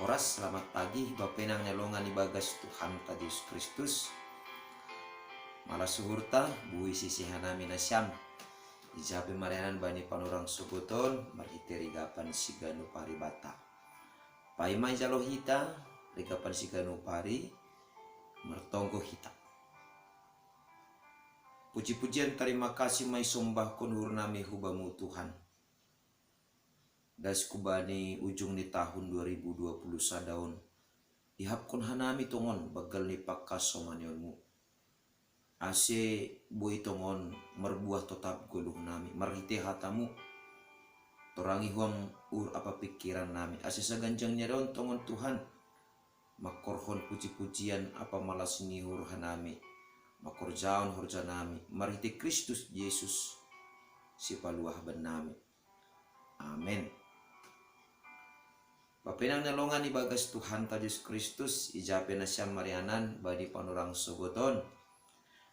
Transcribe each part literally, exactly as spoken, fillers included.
Horas, selamat pagi, bapenang ni longan ibagas Tuhanta Jesus Kristus. Malas uhurta, boi sese hanami nasiam. Ijabe marianan bani panorang sogoton, marhite rigapan siganup ari banta. Paima ijalo hita, rigapan siganup ari, martonggo hita. Puji-pujian tarima kasih ma isombahkon uhurnami hu Bamu Tuhan. Das hu bani ujung ni tahun dua ribu dua puluh sada on, ihapkon hanami tongon banggal ni pangkasomanion-Mu. Ase boi tongon marbuah totap goluhnami, marhite hata-Mu. Torangi hu Am uhur ampa pingkirannami, ase saganjang ni ari on tongon Tuhan, mangkorhon puji-pujian ampa malas ni uhur hanami, mangkorjahon horjanami, marhite Kristus Jesus, Sipaluah bannami. Amen. Bapenang ni longan ibagas Tuhanta Jesus Kristus, ijabe nasiam marianan bani panorang sogoton.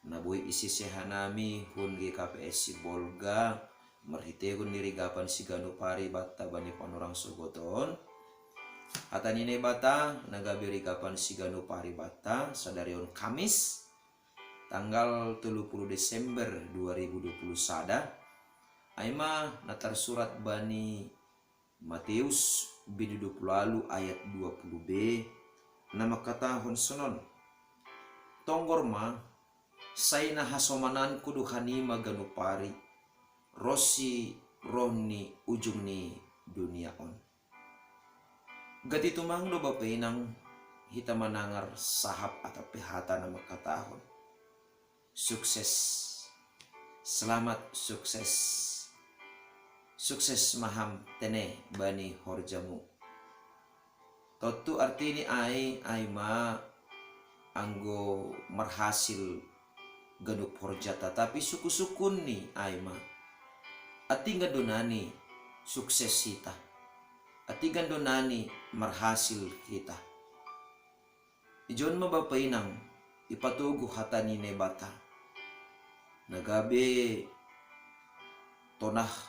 Na boi isese hanami hun G K P S Sibolga, marhitehon ni rigapan siganup ari banta bani panorang sogoton. Hata ni Naibata, na gabe rigapan siganup ari banta, sadari on Kamis, tanggal tolu pulu Desember dua ribu dua puluh sada, ai ma na tarsurat bani Mateus bindu dua puluh ualu ayat dua puluh b, na mangkatahon sonon: Tonggor ma, sai na hasomanan-Ku do hanima ganup ari, ronsi roh ni ujung ni dunia on. Gati tumang do bapenang hita manangar sahap atap pe hata na mangkatahon: Sukses. Selamat sukses. Sukses ma ham tene bani horjamu. Tontu artini ai, ai ma anggo marhasil ganup horjata, tapi sungkun-sungkunni ai ma: Atingan do nani sukses hita, atingan do nani marhasil hita. Ijon ma bapa inang ipatogu hata ni Naibata, na gabe tonah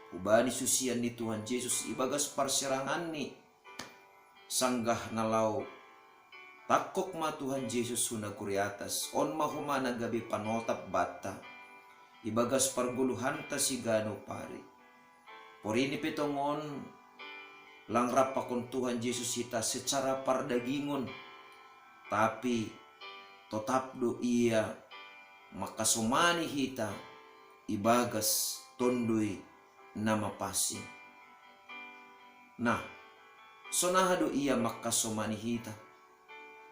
hubani susian ni Tuhan Jesus ibagas parsiranganni, sanggah na laho tangkog ma Tuhan Jesus hu nagori atas, on ma homa na gabe panotap banta ibagas pargoluhanta siganup ari. Porini pe tongon, lang rap pakon Tuhan Jesus hita secara pardagingon, tapi totap do Ia mangkasomani hita ibagas Tonduy na mapansing. Nah, sonaha do Ia mangkasomani hita?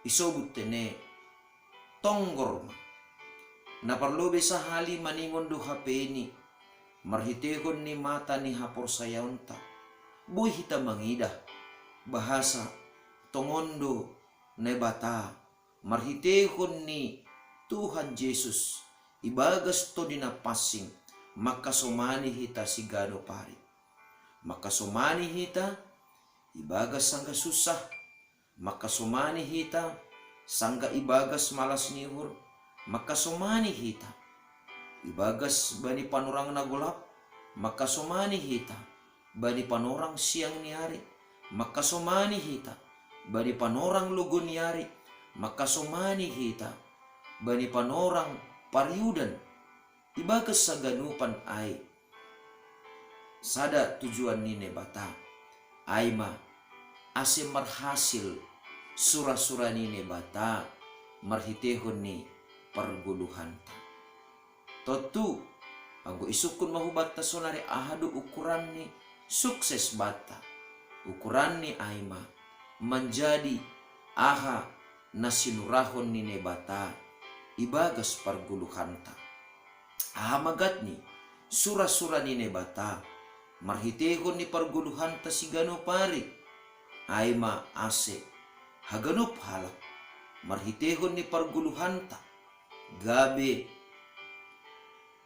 Isobut tene: Tonggor ma. Na parlobei sahali maningon do hapeni marhitehon ni mata ni haporsayaonta, boi hita mangidah bahasa tongon do Naibata marhitehon ni Tuhan Jesus ibagas Tonduy na pansing mangkasomani hita siganup ari. Mangkasomani hita ibagas sanggah sunsah, mangkasomani hita sanggah ibagas malas ni uhur, mangkasomani hita ibagas bani panorang na golap, mangkasomani hita bani panorang siang ni ari, mangkasomani hita bani panorang logou ni ari, mangkasomani hita bani panorang pariudan. Ibagas haganupan ai, sada tujuan ni Naibata, ai ma ase marhasil sura-sura ni Naibata marhitehon ni pargoluhanta. Tontu, anggo isungkun ma hubanta sonari aha do ukuranni sukses banta, ukuranni ai ma manjadi aha na sinurahon ni Naibata ibagas pargoluhanta. Aha ma gatni sura-sura ni Naibata marhitehon ni pargoluhanta siganup ari? Ai ma ase haganup halak marhitehon ni pargoluhanta gabe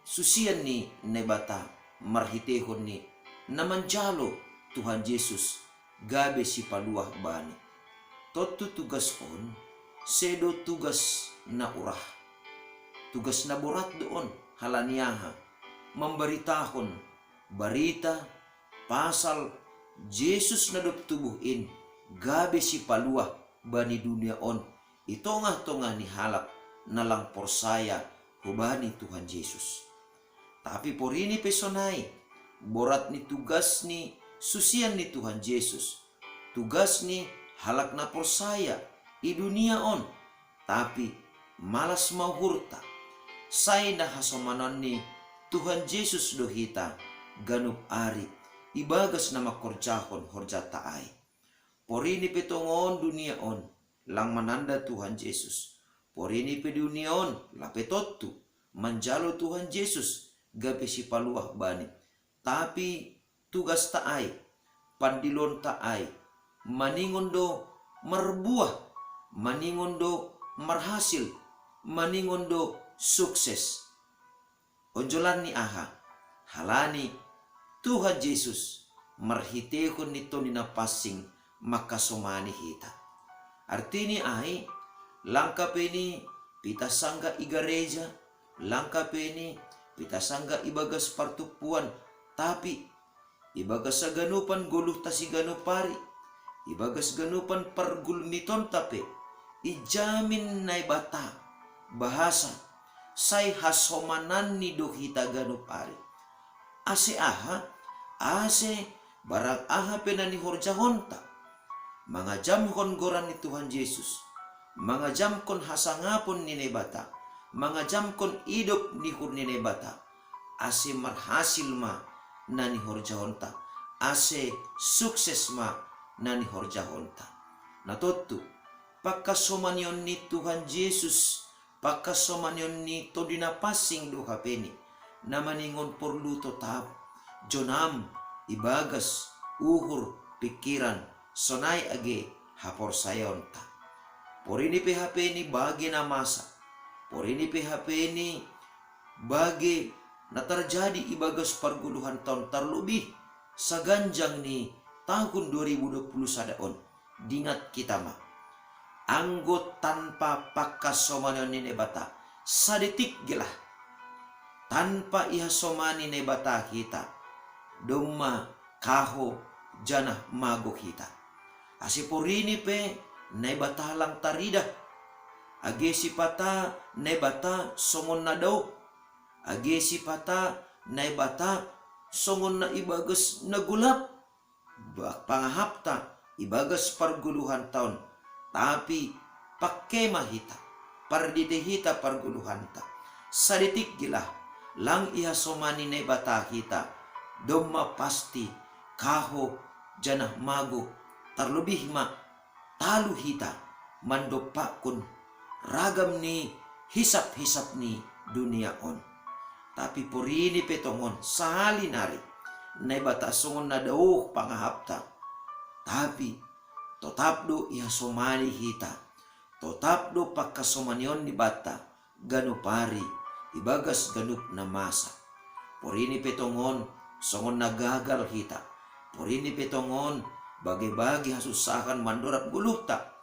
susian ni Naibata marhitehon ni na manjalo Tuhan Jesus gabe sipaluah bani. Tontu tugas on sedo tugas na urah. Tugas na borat do on, halani aha? Mambaritahon barita pasal Jesus na dob tubuh in gabe sipaluah bani dunia on, i tongah-tongah ni halak na lang porsaya hubani Tuhan Jesus. Tapi porini pe sonai, borat ni tugas ni susian ni Tuhan Jesus, tugas ni halak na porsaya i dunia on, tapi malas ma uhurta. Sai na hasomanon ni Tuhan Jesus do hita ganup ari ibagas na mangkorjahon horjanta ai. Porini pe tongon dunia on lang mananda Tuhan Jesus. Porini pe dunia on lape tontu manjalo Tuhan Jesus gabe sipaluah bani. Tapi tugasta ai, pandilonta ai, maningon do marbuah, maningon do marhasil, maningon do sukses. Onjolan ni aha? Halani Tuhan Jesus marhitehon ni Tondi Na Pansing mangkasomani hita. Artini ai, langka pe ni pitasangga i gareja, langka pe ni pitasangga ibagas partumpuan, tapi ibagas haganupan goluhta siganup ari, ibagas ganupan pargulmitonta pe, ijamin Naibata, bahasa sai hasomananni do hita ganup ari. Ase aha? Ase barang aha pe na nihorjahonta, mangajamhon goran ni Tuhan Jesus, mangajamkon hasangapon ni Naibata, mangajamkon idop ni uhur ni Naibata, ase marhasil ma na nihorjahonta, ase sukses ma na nihorjahonta. Na tontu, pangkasomanion ni Tuhan Jesus, pangkasomanion ni Tondi Na Pansing do hapeni, na maningon porlu totap jonam ibagas uhur, pingkiran, sonai age haporsayaonta. Porini pe hapeni bage na masa, porini pe hapeni bage na tarjadi ibagas pargoluhanta on, tarlobih saganjang ni tahun dua ribu dua puluh sada on. Dingat hita ma, anggo tanpa pangkasomanion ni Naibata, sadetik gelah tanpa ihasomani Naibata hita, domma kaho janah mago hita. Ase porini pe Naibata lang taridah, age sipata Naibata songon na daoh, age sipata Naibata songon na ibagas na golap ba-, pangahapta ibagas pargoluhanta on, tapi pangke ma hita, pardite hita pargoluhanta. Sadetik gelah lang ihasomani Naibata hita, domma pasti kaho janah mago, tarlobih ma talu hita mandompakkon ragam ni hisap-hisap ni dunia on. Tapi porini pe tongon sahali nari Naibata songon na daoh pangahapta, tapi totap do ihasomani hita, totap do pangkasomanion ni banta ganup ari ibagas ganup na masa. Porini pe tongon songon na gagal hita, porini pe tongon bage-bage hasusaan mandorab goluhta,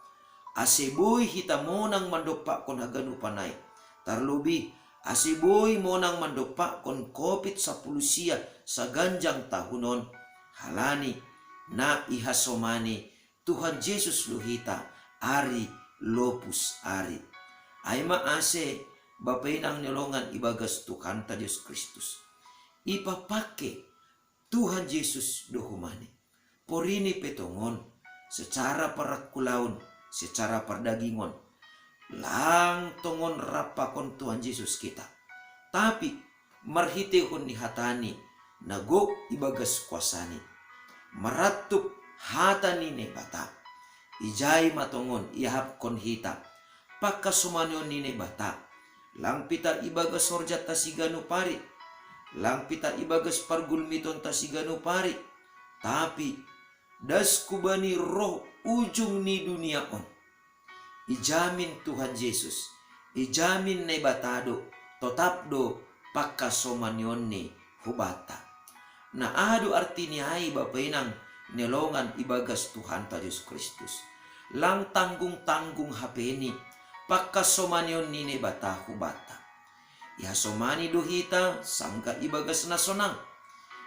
ase boi hita monang mandompakkon haganupan ai, tarlobih ase boi monang mandompakkon Covid sapuluh sia saganjang tahun on, halani na ihasomani Tuhan Jesus do hita ari lopus ari. Ai ma ase, Bapa inang ni longan ibagas Tuhanta Jesus Kristus, ipapangke Tuhan Jesus do humani. Porini pe tongon, secara parangkulaon, secara pardagingon, lang tongon rap pakon Tuhan Jesus hita. Tapi marhiteihon ni hataNi na gok ibagas kuasaNi, marantup hata ni Naibata, ijai ma tongon iahapkon hita pangkasomanion ni Naibata, lang pita ibagas horjanta siganup ari, lang pita ibagas pargulmitonta siganup ari, tapi das hubani roh ujung ni dunia on. Ijamin Tuhan Jesus, ijamin Naibata do, totap do pangkasomanionni hubanta. Na aha do artini ai, Bapa inang ni longan ibagas Tuhanta Jesus Kristus? Lang tanggung-tanggung hapeni pangkasomanion ni Naibata hubanta. Ihasomani do hita sanggah ibagas na sonang.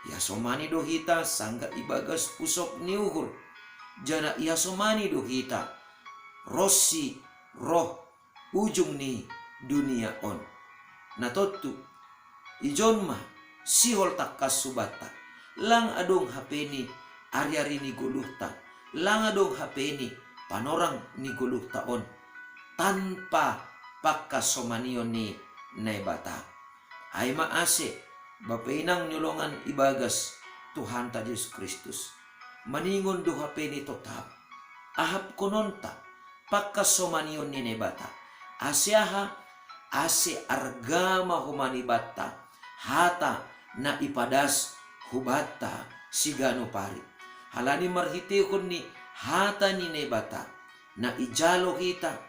Ihasomani do hita sanggah ibagas pusok ni uhur. jana ihasomani do hita ro si roh ujung ni dunia on. Na tontu, ijon ma sihol tangkas hubanta, lang adong hape ni ari-ari ni goluhta, lang adong hape ni panorang ni goluhta on tanpa pangkasomanion ni Naibata. Ai ma ase, bapa inang ni holongan ibagas Tuhanta Jesus Kristus, maningon do hape ni totap ahapkononta pangkasomanion ni Naibata. Ase aha? Ase arga ma homa ni banta hata na ipadas hubanta siganup ari. Halani marhiteihon ni hata ni Naibata na ijalo hita,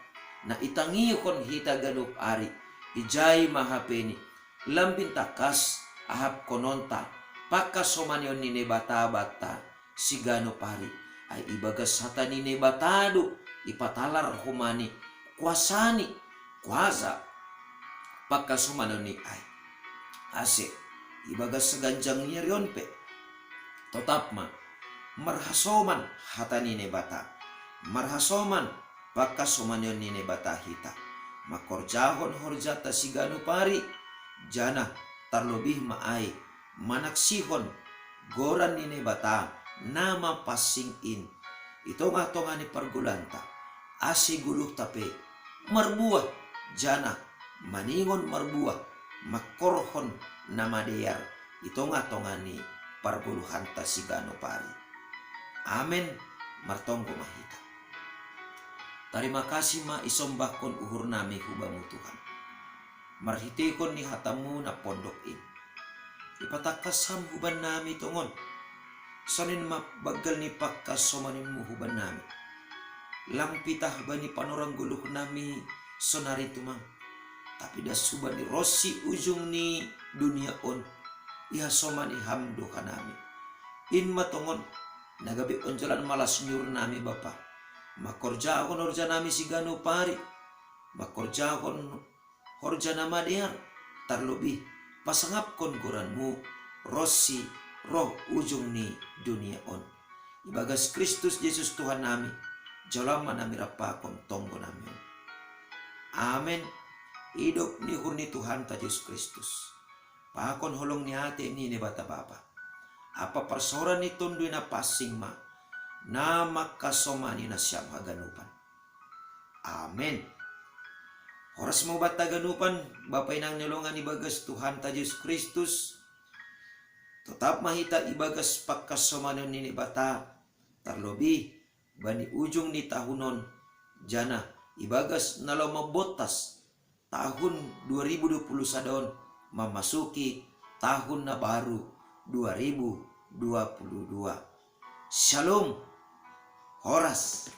na itangihon hita ganup ari, ijai ma hape ni lambin tangkas ahapkononta pangkasomanion ni Naibata banta siganup ari. Ai ibagas hata ni Naibata do ipatalar homa ni kuasani, kuasa pangkasomanion ni ai. Ase, ibagas saganjang ni ari on pe, totap ma marhasoman hata ni Naibata, marhasoman pangkasomanion ni Naibata hita, mangkorjahon horjanta siganup ari, janah tarlobih ma ai manaksihon goran ni Naibata na mapansing in i tongah-tongah ni pargoluhanta, ase goluhta pe marbuah, janah maningon marbuah, mangkorhon na madear i tongah-tongah ni pargoluhanta siganup ari. Amen. Martonggo ma hita. Tarima kasih ma isombahkon uhurnami hu-Bamu Tuhan, marhiteihon ni hata-Mu na pondok in. Ipatangkas Ham hubannami tongon, sonin ma banggal ni pangkasomanin-Mu hubannami. Lang pitah bani panorang goluhnami sonari tumang, tapi das hubani ronsi ujung ni dunia on, ihasomani Ham do hanami. In ma tongon na gabe onjolan malas ni uhurnami Bapa, mangkorjahon horjanami siganup ari, mangkorjahon horja na madear, tarlobih pasangapkon goran-Mu ronsi roh ujung ni dunia on. Ibagas Kristus Jesus Tuhannami, jalo ma nami rap pakon tonggonami on. Amen. Idop ni uhur ni Tuhanta Jesus Kristus, pakon holong ni atei ni Naibata Bapa, ampa parsaoran ni Tonduy Napansing ma na mangkasomani nasiam haganupan. Amen. Horas ma hubanta haganupan, bapa inang ni holongan ibagas Tuhanta Jesus Kristus. Totap ma hita ibagas pangkasomanion ni Naibata, tarlobih bani ujung ni tahun on, janah ibagas na laho mambontas tahun dua ribu dua puluh sada on, mamasuki tahun na baru dua ribu dua puluh dua. Shalom. Horas.